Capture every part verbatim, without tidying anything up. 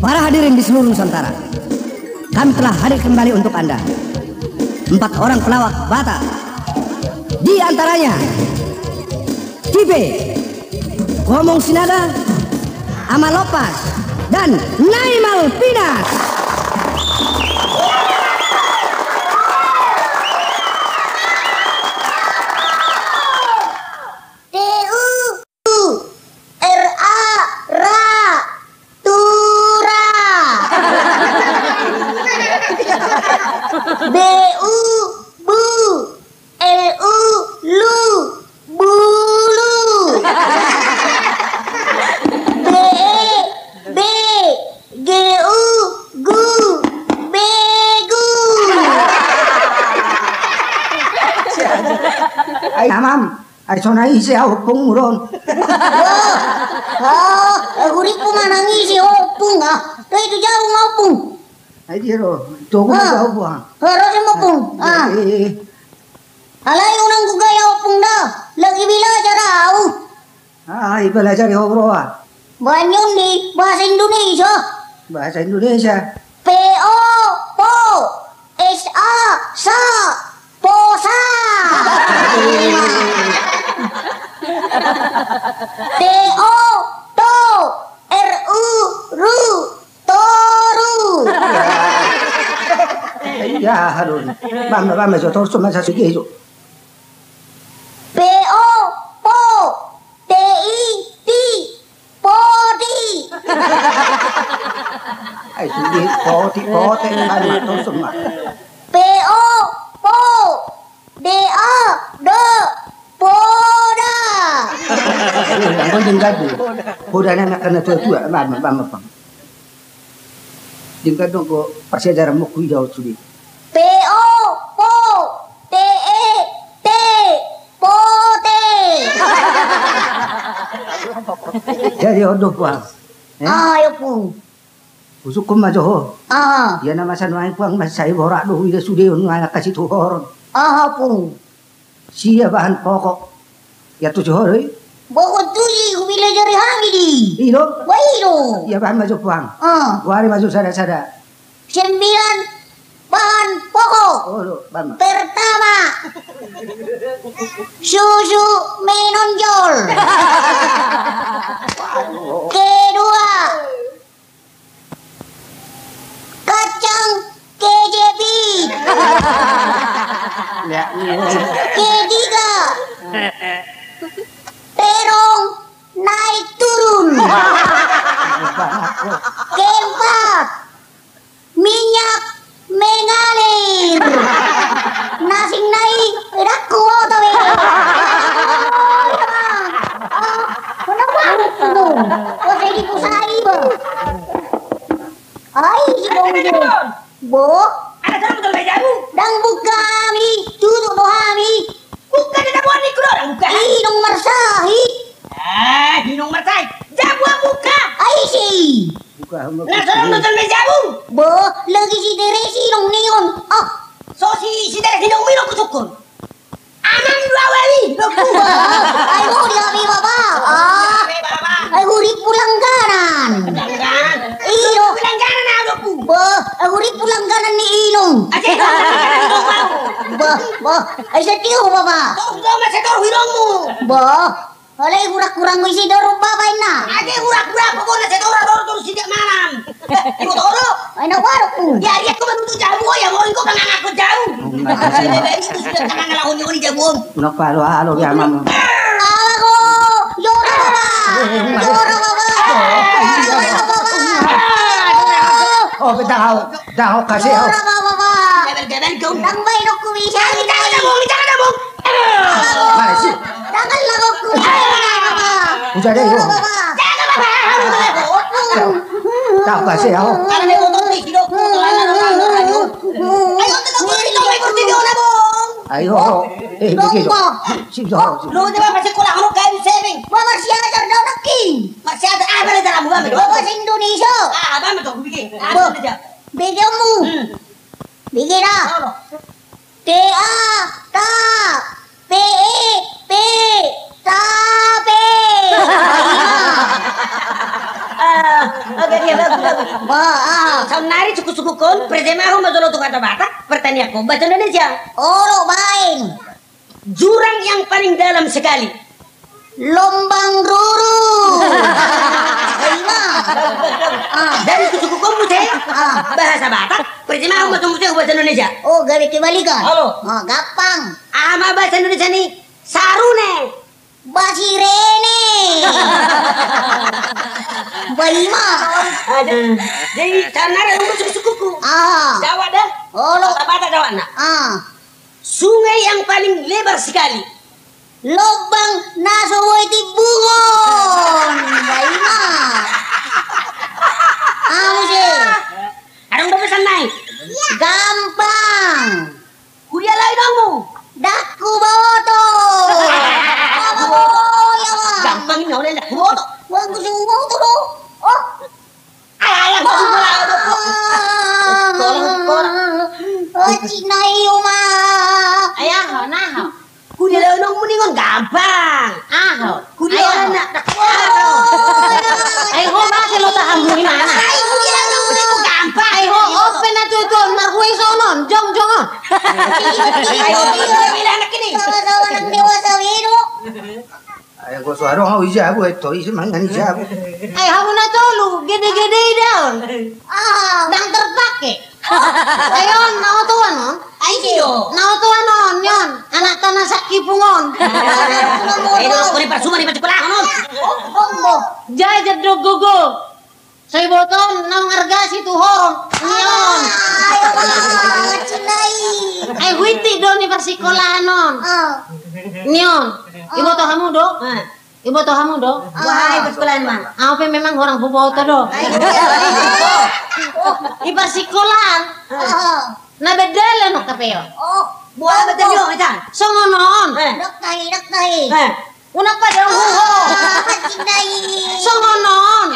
Para hadirin di seluruh Nusantara, kami telah hadir kembali untuk Anda. Empat orang pelawak Batak, di antaranya Tipe, Komong Sinaga, Ama Lopas, dan Nai Malvinas. T U, R A, ra, tura. B U, bu, L U, lu, bulu. B E, be, G U, gu, begu. Ai, amam. Ai, songon i ise au ompung muron. Wah, ah, eh, huripu manang ise ompung, ah. Ro itu jauh ngopung. Ai, dia ro. Tunggu. Ah. Jauh, Puang. Ah, ro sama ompung. Ah. Eh, eh, eh. Alai unang gugaya ompung da. Lagi bila aja rau. Ah, ai, belajar ya, bro, ah. Banyun di bahasa Indonesia. Bahasa Indonesia. P O, po. S A, sa, posa. T O, to, R U, ru, toru. Iya, aduh. Mama, mama, so, torso, masa sige, so. P O, po. T I, ti, poti. Ai, sude, poti, pote, kan, ma, torso, ma. P O, po. D A, do, poda. Ai, anggo denggan do. Poda na, na, na tua-tua, ma, ma, ma, ma, ma. Denggan do, anggo parsiajaranmu, huida on sude. P O, po. T E, te. Pote. Jadi on do, Puang. Eh? Ah, ya, Puang. Husukkon ma jo ho. Ah. Ia na masa nuaeng, Puang, masa i borat do huida sude on, nuaeng angka situhoron. Ah, Puang. Sia bahan pokok. Ia tusi ho do i. Pokok tusi, hupilajari hami di. I do? Bah, i do. Ia bahan ma jo, Puang. Ah. Goari ma jo sada-sada. Sembilan bahan pokok. Oh, do, bahan ma. Pertama, susu menonjol. Kedua, kacang kejepit. Ya. Ketiga, terong naik turun. Keempat, minyak mengalir. Nasing nai, edak kuoto be. Ah, kenapa aku tuh? Kok saya dipusai, Bang? Ai, si Bang Jo. Bo? Ada sana betul mejamu. Ndang buka hami, tutu do hami. Buka di tabuan ni kuro, ndang buka. Inong marsahi. Ah, inong marsahi. Jabu buka. Ai si. Buka hami. Nah, sana betul mejamu. Bo, lagi si Teres inong ni on. Oh. So si, si Teres inong minum kucukun. Amang dua wali, lo gua. Ai, mau dia, Bapak. Ah. Ai, huripu langganan. Langganan. Iyo. Langganan apa, Bu? Bah, ai, huripu langganan ni inong. Aja, langganan inong mau. Bah, bah. Ai, setiu, Bapak. Tor, tor, masih tor, inongmu. Bah. Alai hurang-hurang muse dohot bapa inna. Ate hurang-hurang pokokna setor dohot tu sidak malam. Ibu toro. Ai na warok ku. Ya, dia tu baru tu jabu, ya, mau ikut tengah aku jauh. Itu sudah tengah ngelawan ni jabu. Unang palo-alo ya, Mam. Ala ko, jora bapa. Jora bapa. Jora bapa. Oh, betul. Dah, kasih. Jora bapa. Gabar-gabar kau. Ndang baen aku bisa. Jangan, jangan, jangan, jangan, jangan. Mana sih? Jangan lakukan. Udah deh, yo. Tahu kasih, yo. Ayo, tetap boleh di dalam kursi dia, Bung. Ayo. Eh, begitu. Sip, sip, sip. Lu coba masih sekolah, lu kayak saving. Gua masih ajar, dah, lagi. Masih ada apa nih dalam gua? Gua bahasa Indonesia. Ah, apa betul? Bikin. Apa aja? Bikinmu. Hmm. Bikin, ah. Apa? T A, ta, P E, pe, tape. Ah, oke, oke, bagus, bagus. Wah, ah. Saonnari suku-suku kon, terjemahon ma jolo tu kata Batak, pertanian kon bahasa Indonesia. Olo, baen. Jurang yang paling dalam sekali. Lubang ruru. Ima. Ah. Dari suku-suku kon muse, ah, bahasa Batak, terjemahon ma tu muse bahasa Indonesia. Oh, gabe kebalikan. Olo. Ah, gampang. Aha ma bahasa Indonesia ni sarune? Basirene. Baima. Jadi, saonnari adong do suku-sukuku. Ah. Jawab dah. Olo. Kata Batak jawabna. Ah. Sungai yang paling lebar sekali. Lubang na so boi timbungon. Baima. Ah, muse. Adong do pesan nai. Gampang. Hudia laho inongmu. Ndang huboto. Gampang i na, hudia ndang huboto. Bagus huboto do. Oh. Alah, alah, alah, alah. Sekolah, sekolah. Oh, Cina iyo ma. Ayo, ho, nah, ho. Hudia laho inongmu ningon gampang. Aho. Hudia laho inongmu. Ai ho, bah, selo tahanmu i mana? Ai, hudia laho inongmu ningon gampang. Ai ho, ope na tutu, marhue sonon, jong, jong on. Ai ho, hudia laho inongmu ningon gampang. Ai ho, so adong au i jabu, ai toi si mangan i jabu. Ai hamu na tolu, gede-gede i daon. Ah, ndang terpake. Ai on, na otoan on. Ai sio. Na otoan on, ni on. Anak tanah sakipung on. Ai do, kuri parsuma ni parsikola on. Oh, oh, oh. Jajar do gogo. Sai botom naung arga situhoron. Ni on. Ai, oh, cinai. Ai huiti do ni parsikola on. Ah. Ni on. Ah. Iboto hamu do. Ah. Iboto hamu do? Wah, iboto sekolahan ma. Au pe memang orang huboto do. I parsikolaan. Na bedel no kapeo. Buah betul yo, Cang. Songon on. Dok tahi, dok tahi. Unang pada huho. Songon on.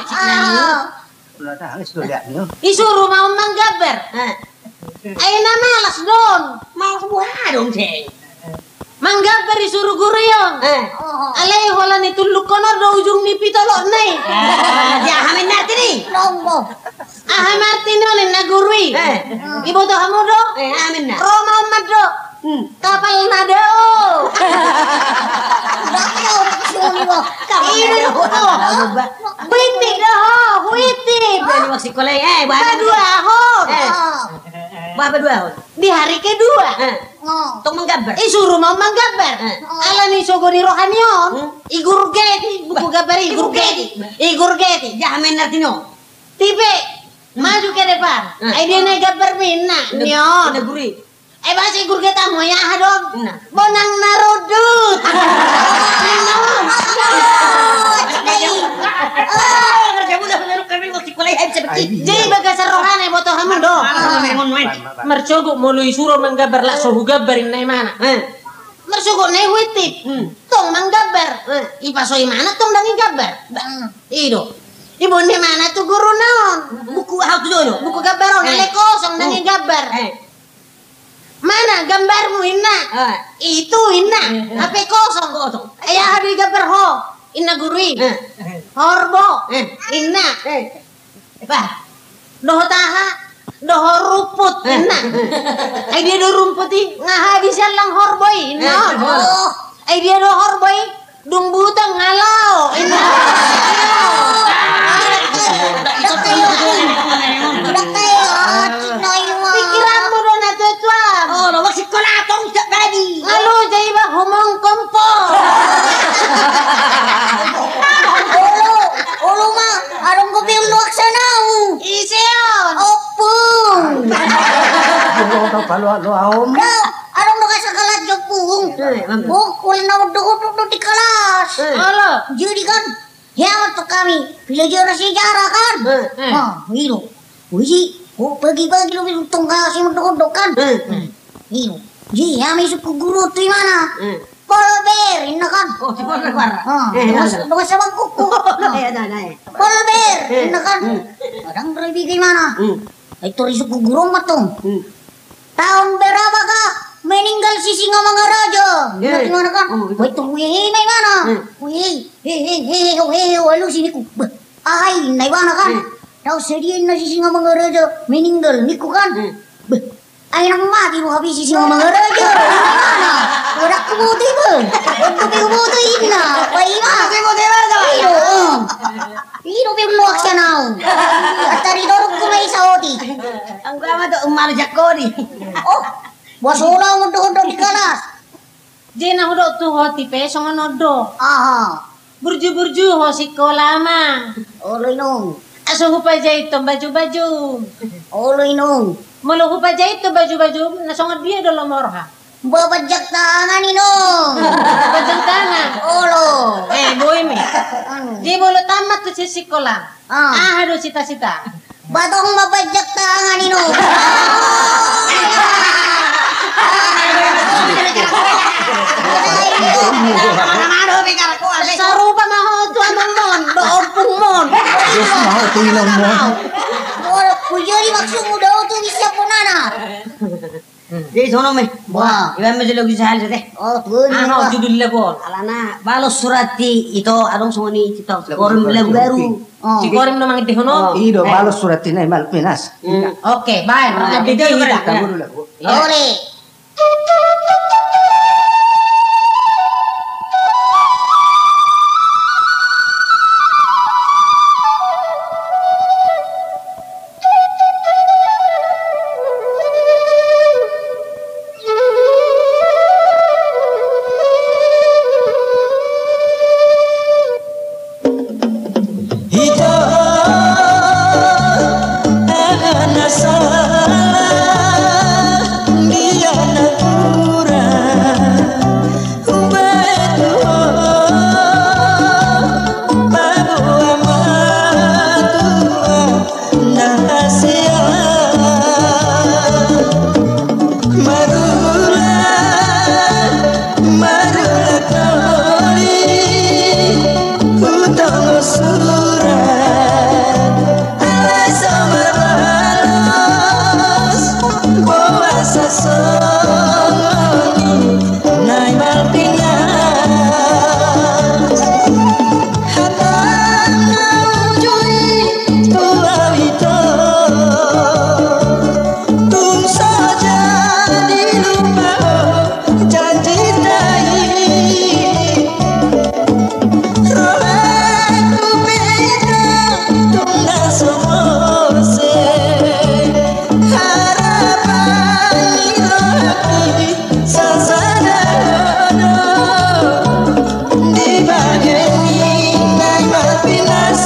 Isuru ma on manggambar. Ai na malas do on. Malas buha do on, Ceng. Manggambar isuru guru i on. Alai holan i tullukkon on do ujung ni pitolokna i. Aha ma inna artina i? Aha ma artina on inna guru i? Iboto hamu do? Aha ma inna? Ro ma on mandok. Kapalna do. Huiti do ho, huiti. Paduahon. Paduahon. Di hari kedua. Tong manggambar. Isuru ma on manggambar. Alani sogo ni roha ni on. Igurgeti buku gambar i, igurgeti. Igurgeti. Aha ma inna artina on? Tipe. Maju ke depan. Ai dia na igambar ma inna ni on. Ai basa igurgeti hamu, ai aha do on? Bonang na rundut. Jadi bagasan rohana iboto hamu do. Marsogot molo isuru manggambar, laos so hugambar inna imana. Marsogot na i huitip. Tong manggambar. Ipaso imana tong ndang igambar. I do. Iboan imana tu guruna on. Buku aha tu jolo? Buku gambar on, alai kosong, ndang igambar. Mana gambarmu inna? Itu inna. Hape kosong. Ai aha do igambar ho? Inna guru i. Horbo. Inna. Bah. Dohot aha? Dohot rumput inna. Ai dia do rumput i? Nga habis allang horbo i inna. Ai dia do horbo i? Dung buta nga lao inna. Pikiranmu do na tuatua. Olo, masikola tong jak badi. Nga loja iba humongkon po. Olo, olo ma, adong dope ulu aksanau. Ise on? Ompung. Adong do kasakalas jo pung. Bokol na odok-odok do di kalas. Jadi kan, hemat tu hami pelajaran sejarah kan. Nah, i do. Uji, pagi-pagi do tong kasih odok-odok kan. I do. Jadi hami suku guru tu imana. Polber inna kan. Dongan sabangkuku. Polber inna kan. Adong do i bege imana. Ai tor isuk guru ma tong. Taon berapakah meninggal si Singamangaraja? Inna tu imana kan. Ai tor huhehe ma imana. Huhehe. Hehe, hehe, alusi niku. Bah, aha i inna ibana kan. Tahu sediain nasi Singamangaraja meninggal, ningku kan? Hmm. Beh, ai nang mati do hape si Singamangaraja. Mana? Udah kuboto iba. Untuk kuboto inna. Apa ima? Apa ima? Iyo. Iyo, pe nuak sanau. Tadi dorong ku mai saoti. Anggo ama tu umar jakodi. Oh, boas ula mondok-mondok di kalas. Jena hudok tu hoti pe songon on do. Aha. Burju-burju ho sikola ma. Olo inong. Aso hupajait on baju-baju. Olo inong. Molo hupajait on baju-baju na songon dia do lomorha? Ba panjang tangan inong. Panjang tangan. Olo. Eh, boi me. Anu. Dia molo tamat tu sikola. Ah. Aha do cita-cita? Batong ma panjang tangan inong. Sarupa ma ho tu amangmon do ompungmon. Dos ma ho tu inongmon. Ora, hujoli maksudmu do tu bisa ponana. Jadi sono me. Wah. Iba me jolo bisa hal sete. Oh, tuh ni. Ano judul lagu on? Alana Balos Surat i, ito adong songon i, ito. Lagu Korim, lagu baru. Oh. Si Korim do mangido hono. I do Balos Surat i, na i Malvinas. Oke, baik. Nah, jadi kita. Ore. Ito, aha na salah di anak kurang. Umbahen tu ho, paboa ma tua na hasea. Marula, marula toli, hutongo surat. Alai so marbalos, boasa songon i, na i Malvinas. Hata na uju i tu au ito, tung so jadi lupa ho janjita i. Rohangku pe ito tung na so mose, harapan ni rohangki sasada do. Di bagen i na i Malvinas,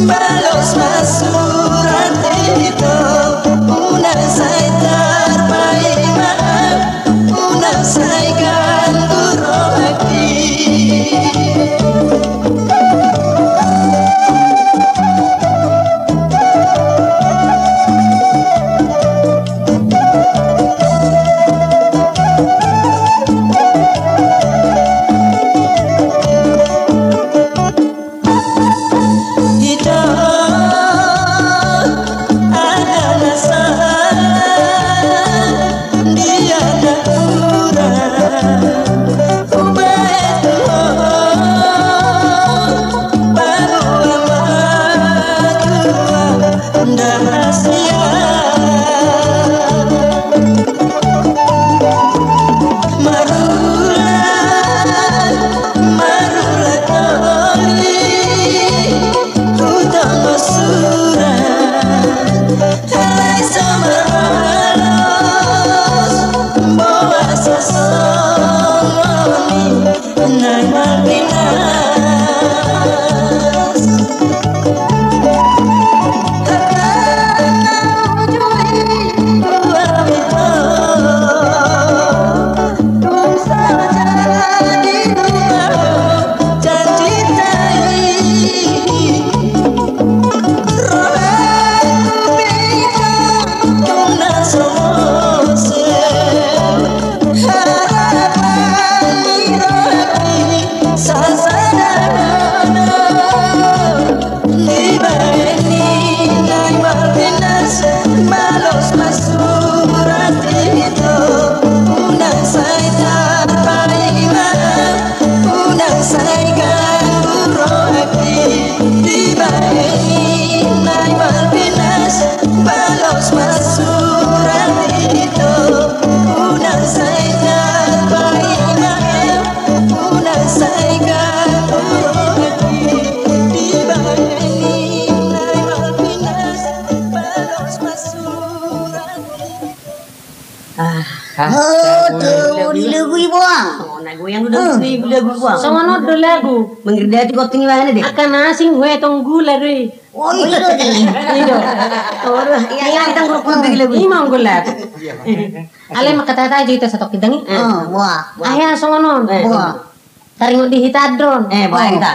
balos ma surat i ito, unang sai tarpaima. Unang sai ganggu rohangki. Ito, aha na salah di anak kurang. Umbahen tu ho, paboa ma tua na hasea. Marula, marula toli, hutongo surat. Alai so marbalos, boasa songon i, na i Malvinas. Ah, ah, oh, tu di lagu i, Boa. Oh, na goyang udah di lagu, Boa. Songon on do lagu. Mengerti hati kau tinggi banget deh. Akan asing gue tong gula deh. Oh, iya, iya. Iya. Oh, iya, iya, kita nguruk-nguruk di lagu. Ima nggolat. Alai mangkatai-tai jo hita satok hita i. Eh. Oh, Boa. Ahe songon on. Eh. Boa. Taringot di hita do on. Eh, Boa, hita.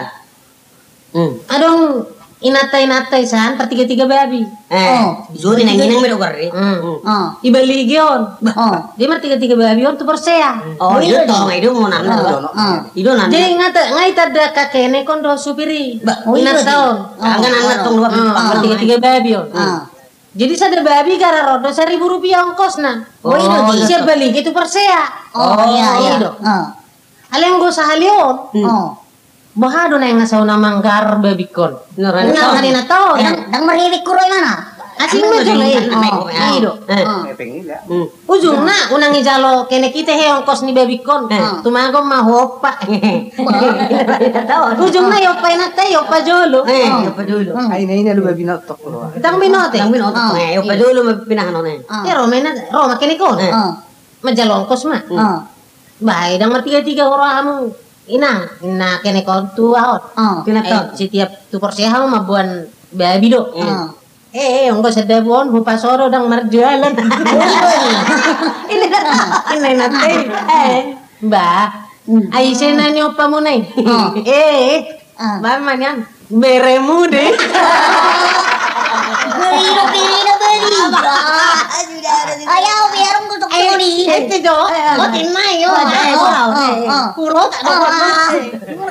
Hmm. Adong inanta-inanta i san, partiga-tiga babi. Eh, oh. Joni nang inang mero gari. Hmm. Oh. Ibaligi on. Bah. Oh. Dia martiga-tiga babi on tu porsea. Oh, iya, iya, tong, iya, mau nang. Oh. Iya, nang. Jadi ngai ta-, ngai tanda kakene kon do supiri. Bah. Oh, iya, inanta on. Oh. Angga nang tong dua. Oh. Partiga-tiga babi on. Oh. Jadi sada babi gara ro do saribu rupiah ongkosna. Oh, iya, iya. Siap baligi tu porsea. Oh, iya, iya. Iya do. Oh. Alai anggo sahali on. Hmm. Oh. Boha do naeng asa unang manggarar babikon? Ndang, ndang marhebek huroi mana? Asing ma jolo i. Ido. Ujungna unang ijalo kenek i tehe ongkos ni babikon. Tumagon ma huompa. Ujungna iompa inanta i, iompa jolo. Iompa jolo. Ai na ina do babi na tok. Ndang binoto. Ndang binoto. Iompa jolo ma pinahan on. Ro ma ina, ro ma kenek on. Manjalo ongkos ma. Bah, ndang martiga-tiga huroha hamu. Inang, inna kenek on tu ahu on. Oh. Setiap tu porsea hamu mamboan babi do. Eh, eh, anggo sada babi on hupaso do ndang marjualan. Inna, inna, inna, eh, eh. Bah. Hmm. Ai ise na niompamuna i. Oh. Eh, eh. Ah. Bah, manian. Beremu de. Beri do, beri do, beri. Ai au biar aku tok suri. Ete jo. Otin mai yo. Hurota do.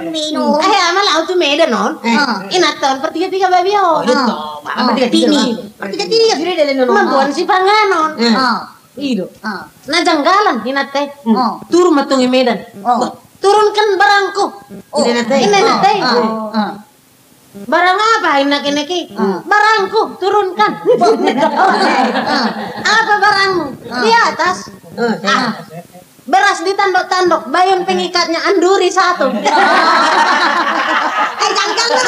Minum. Eh, ama lau tu Medan on. Inanta on partiga-tiga babi on. Partiga-tiga. Partiga-tiga sudah dalen on. Mamboan sipanganon. Ido. Na janggalan inanta i. Turun ma tong i Medan. Turunkan barangku. Inna inanta i. Barang apa? Inna kenek i. Barangku, turunkan. Apa barangmu? Di atas. Beras di tandok-tandok, bayon pengikatnya, anduri satu. Eh, jangan, jangan.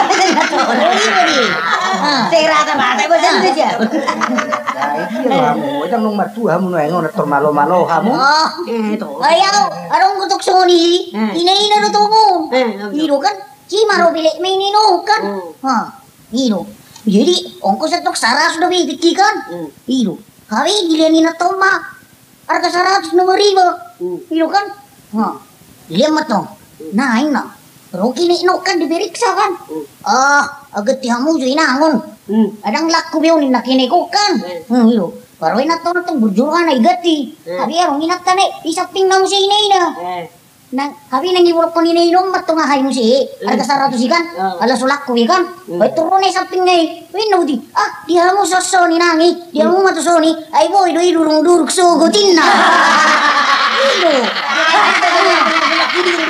Saya rata-rata, bosan saja. Nah, iya, hamu, jangan nung martua, hamu, nung, nung, termalo-malo, hamu. Oh. Ayo, adong kutuk soni. Ina-ina do tumu. Ido kan? Cima ro belek ma ini no kan. Ha, ido. Jadi ongkos antong saratus do be tingki kan. Ido. Hape dilehon inanta on ma arga saratus nomor iba. Ido kan. Ha. Dilehon ma tong. Nah, inna. Ro kenek on kan diperiksa kan. Ah, agatti hamu jo inangon. Ndang laku be on inna kenek on kan. Ido. Baru inanta on antong burju rohana igatti. Hape adong inanta na i sampingna muse ina-ina. Nang, hape nang ibolongkon ina-ina on ma tong aha i muse, arga saratus i kan, ala so laku be kan, baen tu ro na i sampingna i, inna uti, ah, di hamu so soni nang i, di hamu ma tu soni, ai boi do i durung-durung sogot inna. Ido.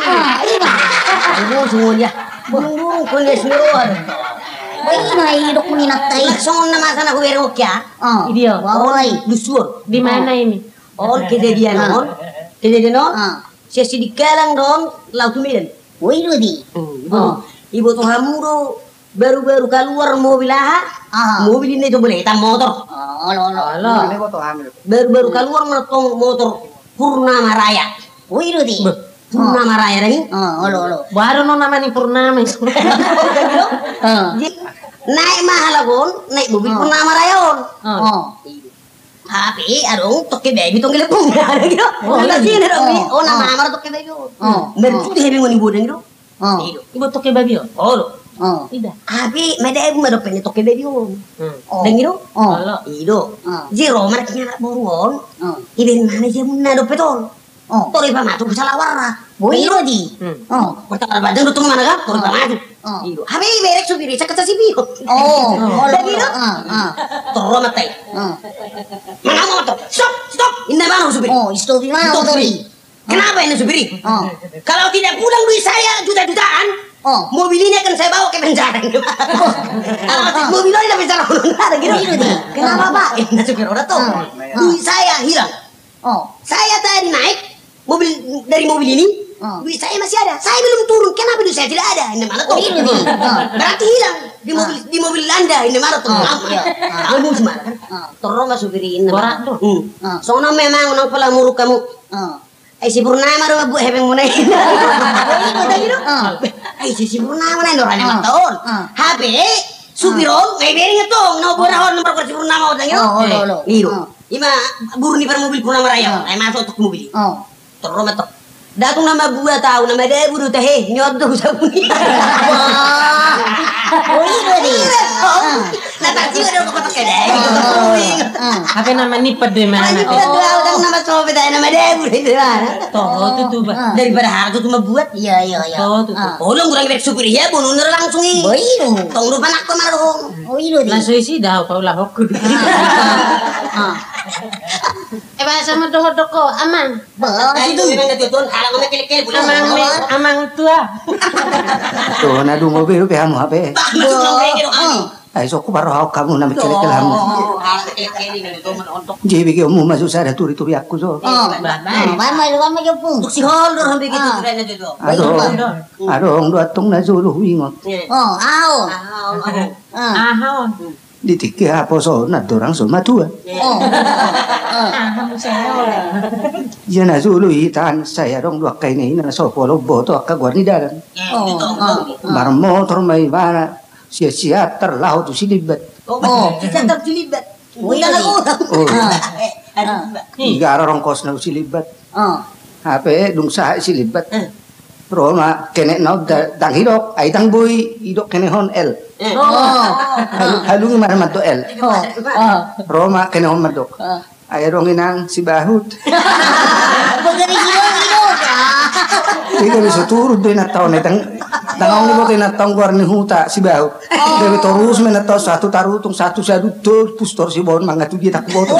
Ah, ima. Durung-durung kon ya suro. Ima i dok muni inanta i. Songon na masa na hubere okia. Idia. Wawai. Dusun. Di mana ini? On kejadian on. Kejadian on. Sian Sidikalang do on, laho tu Medan. Oh, ido di. Iboto hamu do, baru-baru kaluar mobil aha? Mobil inna i tu boleh, hitam motor. Olo, olo. Baru-baru kaluar ma tong motor Purnama Raya. Oh, ido di. Purnama Raya dang i. Olo, olo. Baru no nama ni Purnama i. Naik ma halak on, naik mobil Purnama Raya on. Hape adong toke babi tong gelek bung. Ada gitu. Oh, na mamar toke babi on. Mercuti hebe ngoni bodang gitu. Ido. Ibo toke babi on. Olo. Ida. Hape mada ibu mada pene toke babi on. Dang ido. Olo. Ido. Jero markinya anak boru on. Iben mana jamunna dope tong. Tore pamatu ku salawarna. Boi do di. Martanggal bajang do tong mana kan? Tore pamatu. Ido. Hape iberek supir i cakap casi pio. Jadi do. Toro matai. Mana motor? Stop, stop. Inna mana supir i? Oh, stop i mana motor i? Kenapa ini supir i? Kalau tidak pulang duit saya juta-jutaan, mobil ini akan saya bawa ke penjara. Kalau mobil ini penjara. Kenapa, Pak? Inna supir roda tong. Duit saya hilang. Saya tadi naik mobil, dari mobil ini, Mobil saya masih ada, saya belum turun, kenapa duit saya tidak ada? Inna ma na tong. Berarti hilang di mobil, di mobil Anda, inna ma na tong. Tahu mus ma na kan. Torro ma supir i, inna ma na tong. Songon memang unang pola muruk hamu. Ai si Purnama do mambuat hepeng muna i. Ai si, si Purnama na i, nora ni mata on. Hape supir on, ai bereng tong, na borahon nomor si Purnama on, tong i do. Ima guru ni parmobil Purnama Raya on, ai masuk tu mobil i. Torro ma tong. Datung na mambuat au, na madabu do tahe, nyodong sabun i. Wah. Oi do di. Na pasti do kau pakai deh. Hape na manipat do i mana. Manipat do au, tong na masope tahe, na madabu do i mana. Toho tutu ba. Daripada harga tu mambuat. Iya, iya, iya. Toho tutu. Tolong kurang bek supir i, ya bonuna langsung i. Boi do. Tong do panak ko marhong. Oi do di. Langsung isi dao paulahonku. Eh, bahasa ma dohot do ho, Amang. Bah, ai, itu memang na tutuon, ala ngomong kelek-kelek, bulan Amang ni, Amang tua. Tuh, na dungo be, be hamu hape. Bah, maksud lo kayak gitu, ah. Ai, so ku baru hau hamu, na kelek-kelek hamu. Jadi bikin mu masuk sada turi-turi aku so. Bah, bah, bah, bah, bah, bah. Untuk si Hol, dorong begitu, kira-kira gitu. Aduh, aduh, dua tong na jolo huingot. Oh, au. Au, au. Aha. Di tingki haposo na dorang so matua. Ia na jolo i tan sai adong do angka ina-ina na so pola umboto angka goar ni dalan. Marmotor ma ibana sia-sia tar laho tu Silimbat. Iga rongkosna tu Silimbat. Hape dung sahat Silimbat. Ro ma kenekna on, ndang hidok, ai ndang boi hidok kenek on L. Halu-, halungi ma mandok L. Ro ma kenek on mandok. Ai adong inang Sibahut. Iga be so turun do inanta on, ndang, ndang adong diboto inanta on goar ni huta Sibahut. Gabe torus ma inanta on, sahat tu Tarutung, sahat tu Sadut, torus pus torus i bohon mangatu dia tak boto.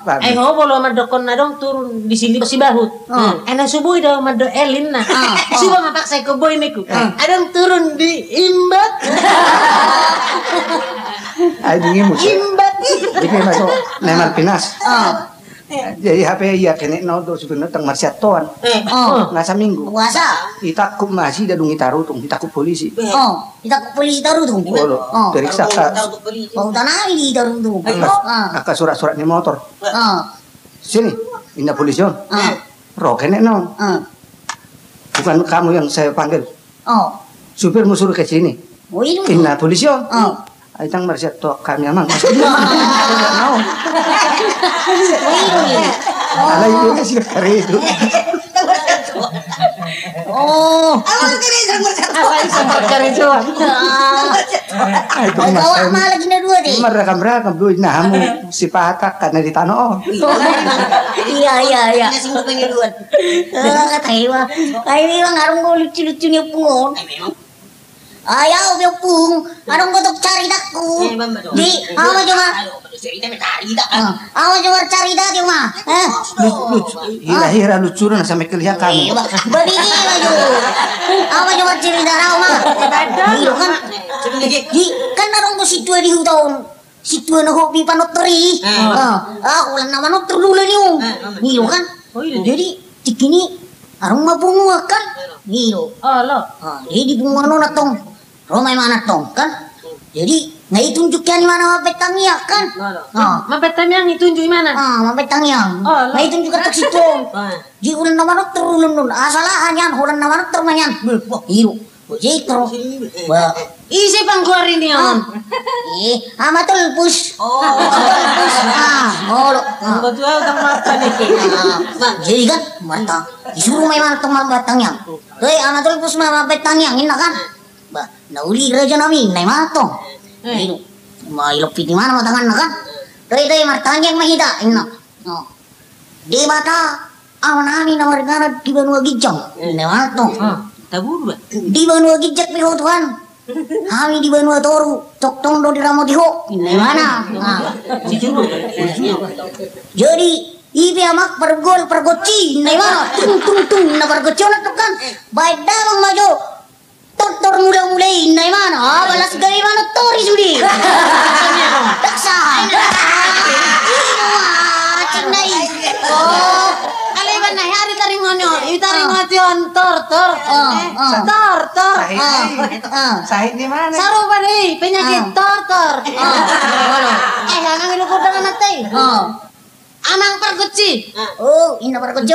Ai ho bolo mandokkon na adong turun di Sili-, Sibahut. Ai na so boi do mandok L inna. Suba ma paksa ikon boi niku. Adong turun di Imbat. Ai dingin musu. Imbat. Dingin masuk. Nemal pinas. Jadi hape ia kenekna on do supirna ndang marsiantoan. Nga saminggu. Puasa. Itangkup ma nasida dung i Tarutung, itangkup polisi. Itangkup polisi Tarutung. Periksa ka. Bau tanah di Tarutung. Angka surat-surat ni motor. Sini, inna polisi on. Ro kenekna on. Bukan kamu yang saya panggil. Supirmu suruh ke sini. Inna polisi on. Ai ndang marsiantoan hami, Amang. Alai dia kasih karedo. Oh. Alai sama karedo. Ai gawat ma lagi na dua de. Marragam-ragam do inna hamu sipatak kan di tano on. Iya, iya, iya. Kata iwa. Ai iwa ngarung go lucu-lucu ni ompung on. Ai au be ompung, adong gotok caritaku. Di, au ma jo ma. Au ma jo ma carita di ma. Hira-hira lucu na sampe kelihat kami. Badege ma jo. Au ma jo ma carita rau ma. Iyo kan. Di, kan adong do sintua di huta on. Sintua na hobi panottor i. Ah, holan na manottor do ula ni on. Iyo kan. Jadi tingki ni adong ma punguan kan. Iyo. Jadi di punguan on antong ro ma imana antong kan. Jadi na itunjuk ia imana mambaen tangiang kan. Mambaen tangiang itunjuk imana. Ah, mambaen tangiang. Na itunjuk antong sintua on. Di ula na manottor ula on. Asal aha nian, holan na manottor ma nian. Iyo. Ise panggoar ni on? Eh, Ama Tulpus. Oh, Ama Tulpus. Ah, molo. Jadi kan, mata. Disuru ma imana antong mambaen tangiang. Doi, Ama Tulpus ma mambaen tangiang, inna kan. Bah, na uli raja nami, inna imana antong. Inu. Ma ilok piti mana ma tanganna kan. Doi, doi, martangiang ma hita, inna. Debata, Ama nami na maringanan di banua ginjang, inna imana antong. Di banua ginjang pe ho Tuhan. Hami di banua toru, tongtong do diramoti ho, inna imana. Jadi, i pe Amang pargol pargonsi, inna imana. Tung, tung, tung, na pargonsi on antong kan. Baen damang ma jo. Tortor mula-mula i, inna imana. Ah, balas gabe manottor i sude. Daksa. Ino, ah, cinna i. Oh. Nah, hari taringot on, i taringot on, tor, tor. Ah, ah. Tor, tor. Sahit, ah, sahit. Ah. Sahit di mana? Sarupa do i, penyakit tor, tor. Ah. Eh, amang, i do gondang amanta i. Ah. Amang pargonsi. Oh, inna pargonsi.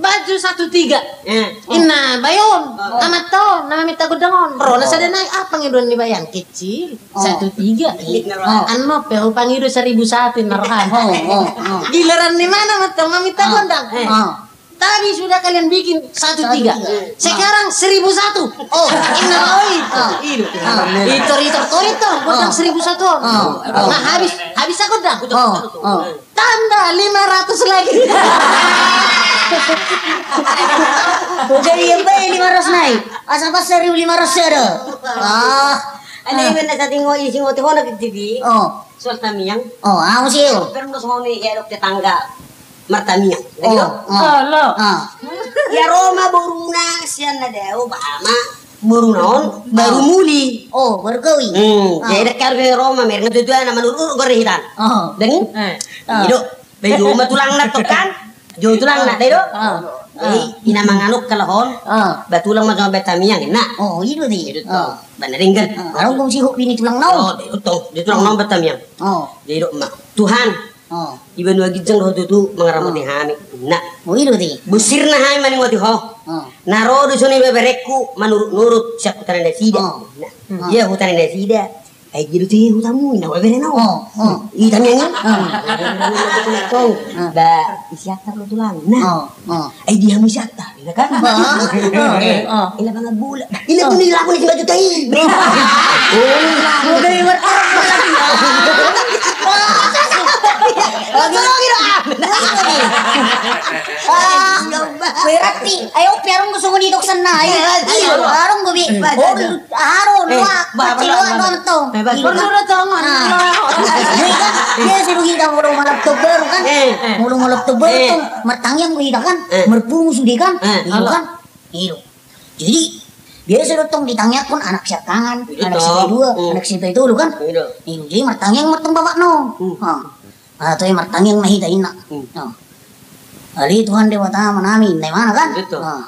Baju satu tiga. Eh. Inna bayon. Oh. Amanta on na maminta gondang on. Ro na sada nai, ah, pangidoan ni bayan kecil. Oh. Satu tiga. Oh. Annon pe hupangido seribu satu, inna rohana. Oh, oh, oh. Giliran ni amanta on maminta gondang. Eh. Oh. Tadi sudah kalian bikin satu tiga. Satu tiga. Sekarang seribu satu. Oh. Inna rohana. Oh. I do. Oh. I tor, i tor, tor, i tor. Gondang seribu satu. Oh. Nah, habis, habis aku gondang. Oh. Oh. Tambah lima ratus lagi. Jadi, iya, bae, lima ratus nai. Asa pas seribu lima ratus ada. Ah. Ada yang mana satingo isi ngote hona ke T V. Oh. Soal tamiang. Oh, au sio. Perlu songon i, ya, dok, tetangga martamiang. Oh, gitu? Oh. Olo. Ah. Ya, ro ma boruna sian na dao, baha ma boruna on baru muli. Oh, baru gawi. Hmm, ah. Jadi dek karu be ro ma, mer na tutu na manurut-urut gore hitan. Oh. Deng? Eh. Ah. Ido, be jo ma tulangna tu kan? Jo tulangna, dai do? Ah. Jadi, ah, ina manganuk kalahon, ah, ba tulang ma jo be tamiang, na. Oh, ido di. Ido to. Ah. Ba na denggan. Ah, adong gong sihok bini tulang na on. Oh, dai do to. Di tulang na on be tamiang. Oh. Jadi do ma. Tuhan. Oh. Di banua ginjang do ho tutu mangaramoti hami. Na. Oh, ido di. Busirna hami maningoti ho. Oh. Na ro do songon i beberekku manurut-nurut sian huta ni nasida. Oh. Na. Hmm. Ia huta ni nasida. Ai jadi tu huta muna, beberena. Oh, oh. Ita nyanyi. Oh. Ba, isi atar lo tulang. Na. Oh. Oh. Ai dia mu siapa? Ina kan? Oh, oh, oh. Ina pangan bola. Ina pun ina pun isi baju tai. Oh, udah iwar. Lagi, lagi, lagi. Ah, berarti, ayo, piarong gue sungguh di doksen na, ayo. Iya, iya. Piarong gue bi. Iya. Oh, Haro, eh, loak, ba, kecil ba, loak, ba, loak tong. Eh, ba, iya, perlu kan? Lo tong, ah. Loak. Iya kan? Biasa do hita molo malap tobar kan? Eh, eh. Molo malap tobar, eh, tong, martangiang do hita kan? Eh. Marpungu sude kan? Eh, iya kan? Iya. Jadi, biasa do tong ditangiangkon anak siangkangan, iya, anak tong. Sipaidua, hmm, anak sipaitolu kan? Iya. Iya, jadi martangiang ma tong bapakna on. Hmm. Ha. Atau i martangiang ma hita, inna. Hmm. Nah. Ale Tuhan Debata Amanami, inna imana kan? Betul. Nah.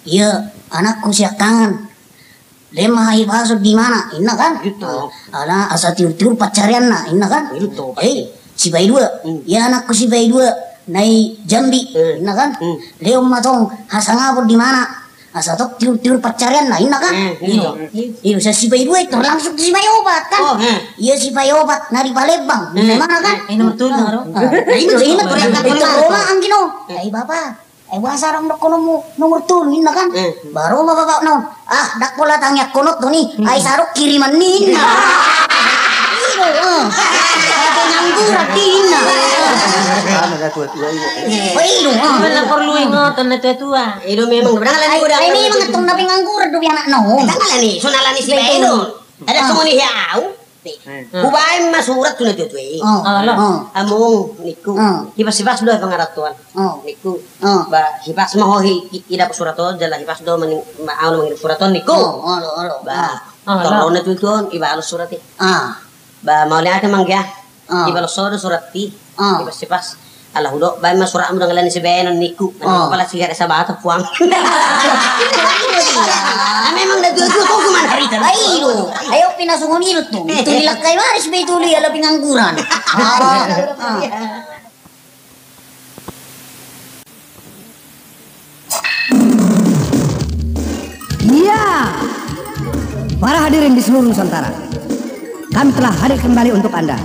Ia anakku siangkangan. Lema hipas on di mana, inna kan? Betul. Nah. Ala asa tiur-tiur pansarianna, inna kan? Betul. Eh, sipaidua. Hmm. Ia anakku sipaidua, na i Jambi, hmm, inna kan? Hmm. Lehon ma tong hasangapon di mana. Asa tong tiur-tiur pansarianna, inna kan? Eh, iya. Ido. Ido, sian sipaidua i tor langsung tu sipaiopat kan? Oh, eh. Ia sipaiopat na di Palembang. Eh. Memang kan? Eh, nomor tolu, ah, ro. Ah. Nah, ido, ido, ido, ido, ido, ido, ro ma anggi on. Eh. Ai bapa, ai boasa adong dohononmu nomor tolu, inna kan? Eh. Ba ro ma bapakna on. Ah, ndang pola tangiangkon on toni. Hmm. Ai sadok kiriman ni, inna. Ido, eh. Pengangguran di, inna. Anu, na tua-tua, ido. Oh, ido, eh. Mana perlu ingotan na tua-tua. Ido memang, benar lah, ai, udah, ai, memang tong na pengangguran do be anakna on. Ndang ala ni, songon ala ni sibaen on. Ada songon i hea au. Hubaen ma surat tu na tua-tua i. Oh. Among, ningku. Oh. Hipas-hipas do pangarantoan. Oh. Ningku. Oh. Ba, hipas ma ho i, i, idapot surat on, jala hipas do maning, ma, au na mangidop surat on, ningku. Oh, olo, olo. Ba, oh, tor ro na tua-tua on, ibalos surat i. Ah. Ba, mauliate ma anggia. Ah. Ibalos ho do surat i. Ah. Hipas-hipas. Ala hudok, baen ma suratmu, ndang ala ni sibaenon, ningku. Ah. Pala sigaret sabata puang. Ah, memang na tua-tua, kau gimana hari itu? Ai, ido. Ayo, pina songon i do tu. Itu dilangkai baris be itu, ala pengangguran. Ah. Ah. Iya. Para hadirin di seluruh Nusantara, kami telah hadir kembali untuk Anda.